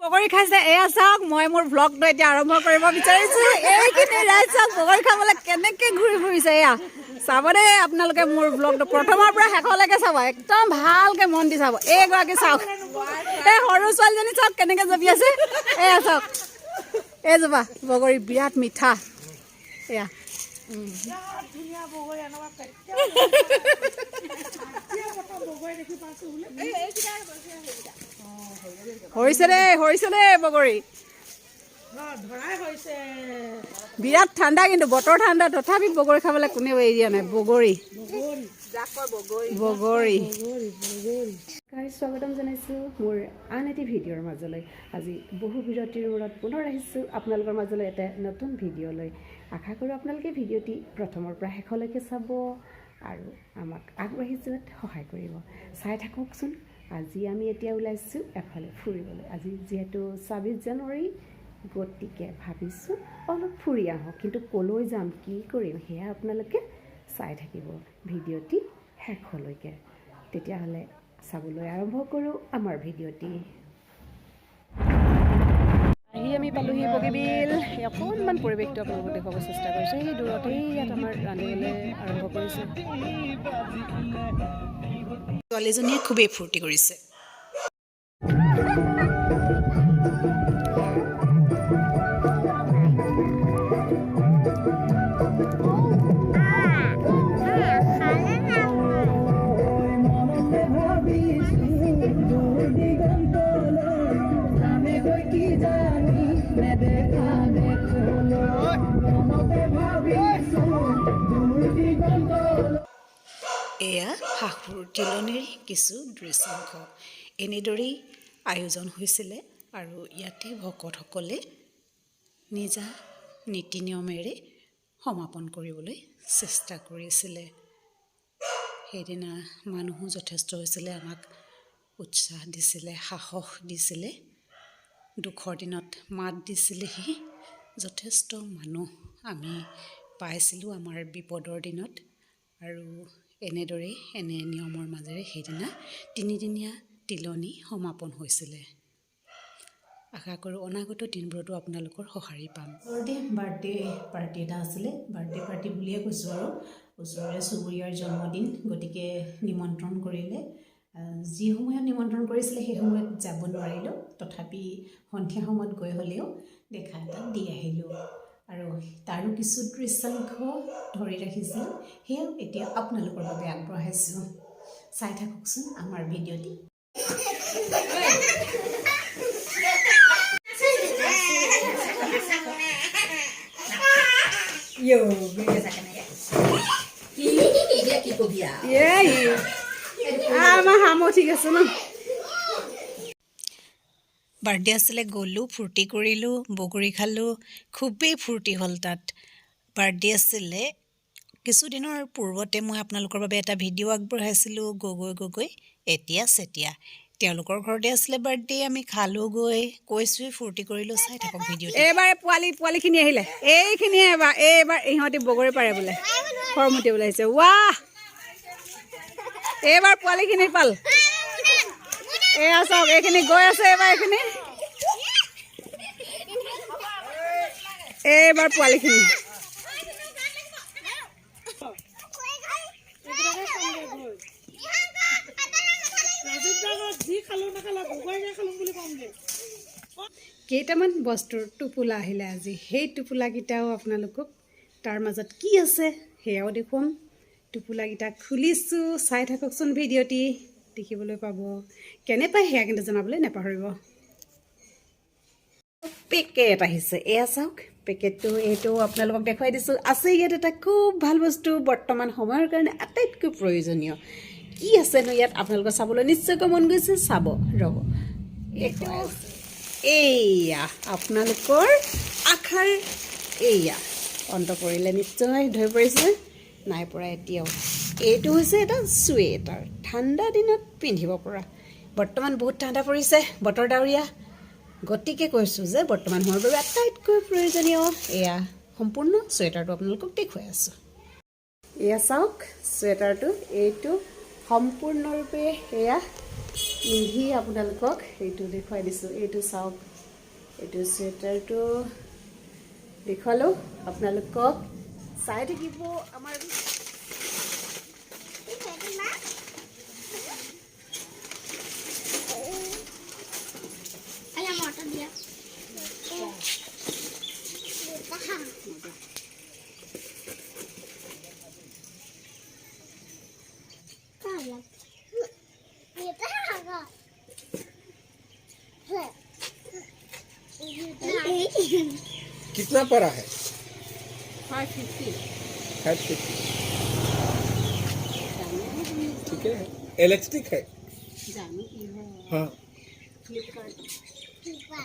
বগৰী খাইছে। এয়া চাওক, মই মোৰ ভ্লগটো এতিয়া আৰম্ভ কৰিব বিচাৰিছোঁ। এইখিনি ৰাইজ চাওক, বগৰী খাবলৈ কেনেকৈ ঘূৰি ফুৰিছে। এয়া চাব দেই আপোনালোকে, মোৰ ভ্লগটো প্ৰথমৰ পৰা শেষলৈকে চাব, একদম ভালকৈ মন দি চাব। এইগৰাকী চাওক, এই সৰু ছোৱালীজনী চাওক কেনেকৈ জঁপি আছে। এয়া চাওক, এইজোপা বগৰী বিৰাট মিঠা। এয়া ধুনীয়া বগৰী, এনেকুৱা কেতিয়া প্ৰথম বগৰী দেখি পাইছো বোলে। সৰিছে দেই, সৰিছে দেই বগৰী। ধৰাই হৈছে। বিৰাট ঠাণ্ডা কিন্তু, বতৰ ঠাণ্ডা, তথাপি বগৰী খাবলৈ কোনেও এৰি দিয়া নাই। বগৰী, বগৰী। গাইজ, স্বাগতম জনাইছোঁ মোৰ আন এটি ভিডিঅ'ৰ মাজলৈ। আজি বহু বিৰতিৰ মূৰত পুনৰ আহিছোঁ আপোনালোকৰ মাজলৈ এটা নতুন ভিডিঅ' লৈ। আশা কৰোঁ আপোনালোকে ভিডিঅ'টি প্ৰথমৰ পৰা শেষলৈকে চাব আৰু আমাক আগবাঢ়ি যোৱাত সহায় কৰিব। চাই থাককচোন। আজি আমি এতিয়া ওলাইছোঁ এফালে ফুৰিবলৈ। আজি যিহেতু 26 জানুৱাৰী, গতিকে ভাবিছোঁ অলপ ফুৰি আহোঁ। কিন্তু ক'লৈ যাম, কি কৰিম, সেয়া আপোনালোকে চাই থাকিব ভিডিঅ'টি শেষলৈকে। তেতিয়াহ'লে চাবলৈ আৰম্ভ কৰোঁ আমাৰ ভিডিঅ'টি। আহি আমি পালোহি বগীবিল। এই অকণমান পৰিৱেশটো আপোনালোকক দেখুৱাব চেষ্টা কৰিছোঁ। সেই দূৰতেই ইয়াত আমাৰ ৰান্ধিবলৈ আৰম্ভ কৰিছে। ছোৱালীজনীয়ে খুবেই ফূৰ্তি কৰিছে। মনতে ভাবিছো দূৰ দিগন্তলৈ যামেগৈ কি জানি নেদেখা দেশলৈ। মনতে ভাবিছো দূৰ দিগন্তলৈ। এয়া শাহুৰ তিলনিৰ কিছু দৃশ্যাংশ। এনেদৰেই আয়োজন হৈছিলে আৰু ইয়াতে ভকতসকলে নিজা নীতি নিয়মেৰে সমাপন কৰিবলৈ চেষ্টা কৰিছিলে। সেইদিনা মানুহো যথেষ্ট হৈছিলে, আমাক উৎসাহ দিছিলে, সাহস দিছিলে, দুখৰ দিনত মাত দিছিলেহি। যথেষ্ট মানুহ আমি পাইছিলোঁ আমাৰ বিপদৰ দিনত। আৰু এনেদৰেই এনে নিয়মৰ মাজেৰে সেইদিনা তিনিদিনীয়া তিলনি সমাপন হৈছিলে। আশা কৰোঁ অনাগত দিনবোৰতো আপোনালোকৰ সঁহাৰি পাম। ওচৰতে বাৰ্থডে পাৰ্টি এটা আছিলে। বাৰ্থডে পাৰ্টি বুলিয়ে কৈছোঁ আৰু, ওচৰৰে চুবুৰীয়াৰ জন্মদিন, গতিকে নিমন্ত্ৰণ কৰিলে। যি সময়ত নিমন্ত্ৰণ কৰিছিলে সেই সময়ত যাব নোৱাৰিলোঁ, তথাপি সন্ধিয়া সময়ত গৈ হ'লেও দেখা এটা দি আহিলোঁ আৰু তাৰো কিছু দৃশ্যাংশ ধৰি ৰাখিছিলোঁ, সেয়াও এতিয়া আপোনালোকৰ বাবে আগবঢ়াইছোঁ। চাই থাককচোন আমাৰ ভিডিঅ'টি। এই আমাৰ হামো ঠিক আছে ন। বাৰ্থডে আছিলে, গ'লোঁ, ফূৰ্তি কৰিলোঁ, বগৰী খালোঁ, খুবেই ফূৰ্তি হ'ল তাত। বাৰ্থডে আছিলে। কিছুদিনৰ পূৰ্বতে মই আপোনালোকৰ বাবে এটা ভিডিঅ' আগবঢ়াইছিলোঁ, গগৈ গগৈ এতিয়া চেতিয়া। তেওঁলোকৰ ঘৰতে আছিলে বাৰ্থডে। আমি খালোঁগৈ, কৈছোঁৱেই ফূৰ্তি কৰিলোঁ। চাই থাকক ভিডিঅ'টো। এইবাৰ পোৱালিখিনি আহিলে। এইখিনিয়ে এবাৰ, এইবাৰ ইহঁতি বগৰী পাৰে বোলে, ফৰমুটি ওলাইছে। ৱাহ, এইবাৰ পোৱালিখিনি পাল। এয়া চাওক, এইখিনি গৈ আছে। এইবাৰ এইখিনি, এইবাৰ পোৱালিখিনি। এইবিলাকে খামগৈ গৈ ৰাজীৱ দাৰ ঘৰত। যি খালো নাখালো বগৰীকে খালো বুলি ক'মগৈ। কেইটামান বস্তুৰ টোপোলা আহিলে আজি। সেই টোপোলাকেইটাও আপোনালোকক, তাৰ মাজত কি আছে সেয়াও দেখুৱাম। টোপোলাকেইটা খুলিছোঁ, চাই থাককচোন ভিডিঅ'টি, দেখিবলৈ পাব। কেনে পায় সেয়া কিন্তু জনাবলৈ নাপাহৰিব। পেকেট আহিছে, এয়া চাওক পেকেটটো। এইটো আপোনালোকক দেখুৱাই দিছোঁ। আছে ইয়াত এটা খুব ভাল বস্তু, বৰ্তমান সময়ৰ কাৰণে আটাইতকৈ প্ৰয়োজনীয়। কি আছেনো ইয়াত, আপোনালোকৰ চাবলৈ নিশ্চয়কৈ মন গৈছে। চাব ৰ'ব, এইটো এইয়া আপোনালোকৰ আশাৰ এইয়া অন্ত পৰিলে নিশ্চয়, ধৰি পৰিছে নাই পৰা এতিয়াও। এইটো হৈছে এটা চুৱেটাৰ, ঠাণ্ডা দিনত পিন্ধিব পৰা। বৰ্তমান বহুত ঠাণ্ডা পৰিছে, বতৰ ডাৱৰীয়া, গতিকে কৈছোঁ যে বৰ্তমান সময়ৰ বাবে আটাইতকৈ প্ৰয়োজনীয় এয়া সম্পূৰ্ণ চুৱেটাৰটো আপোনালোকক দেখুৱাই আছোঁ। এয়া চাওক চুৱেটাৰটো, এইটো সম্পূৰ্ণৰূপে এয়া। পিন্ধি আপোনালোকক এইটো দেখুৱাই দিছোঁ। এইটো চাওক, এইটো চুৱেটাৰটো দেখুৱালোঁ আপোনালোকক। চাই থাকিব আমাৰ। कितना पड़ा है? 550। 550। ठीक है, इलेक्ट्रिक है। জানো কি হয়। हाँ। ফ্লিপকাৰ্ট।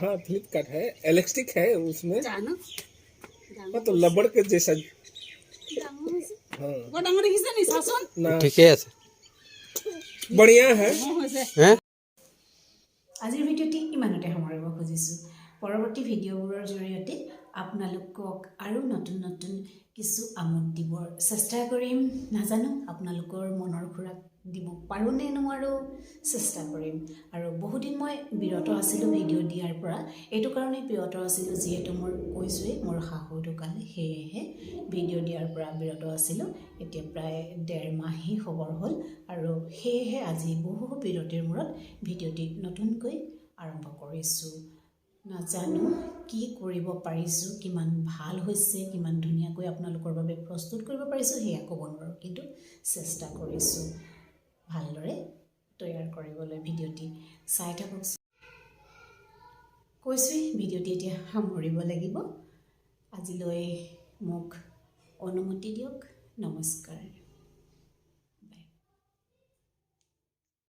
हाँ, फ्लिपकार्ट है, इलेक्ट्रिक है उसमें। জানো। हाँ, तो लबड़ के जैसा। ডাঙৰ হৈছে। हाँ। বৰ ডাঙৰ দেখিছে নি, চাচোন। ना। ঠিকেই আছে। बढ़िया है। ডাঙৰ হৈছে। হে। আজিৰ ভিডিঅ'টি ইমানতে সামৰিব খুজিছোঁ। পৰৱৰ্তী ভিডিঅ'বোৰৰ জৰিয়তে আপোনালোকক আৰু নতুন নতুন কিছু আমোদ দিবৰ চেষ্টা কৰিম। নাজানো আপোনালোকৰ মনৰ খোৰাক দিব পাৰোঁ নে নোৱাৰোঁ, চেষ্টা কৰিম। আৰু বহুদিন মই বিৰত আছিলোঁ ভিডিঅ' দিয়াৰ পৰা। এইটো কাৰণেই বিৰত আছিলোঁ, যিহেতু মোৰ কৈছোঁৱেই, মোৰ শাহু ঢুকালে, সেয়েহে ভিডিঅ' দিয়াৰ পৰা বিৰত আছিলোঁ। এতিয়া প্ৰায় 1.5 মাহেই খবৰ হ'ল আৰু সেয়েহে আজি বহু বিৰতিৰ মূৰত ভিডিঅ'টি নতুনকৈ আৰম্ভ কৰিছোঁ। নাজানো কি কৰিব পাৰিছোঁ, কিমান ভাল হৈছে, কিমান ধুনীয়াকৈ আপোনালোকৰ বাবে প্ৰস্তুত কৰিব পাৰিছোঁ, সেয়া ক'ব নোৱাৰোঁ, কিন্তু চেষ্টা কৰিছোঁ ভালদৰে তৈয়াৰ কৰিবলৈ। ভিডিঅ'টি চাই থাকক। কৈছোঁৱেই, ভিডিঅ'টি এতিয়া সামৰিব লাগিব। আজিলৈ মোক অনুমতি দিয়ক। নমস্কাৰ।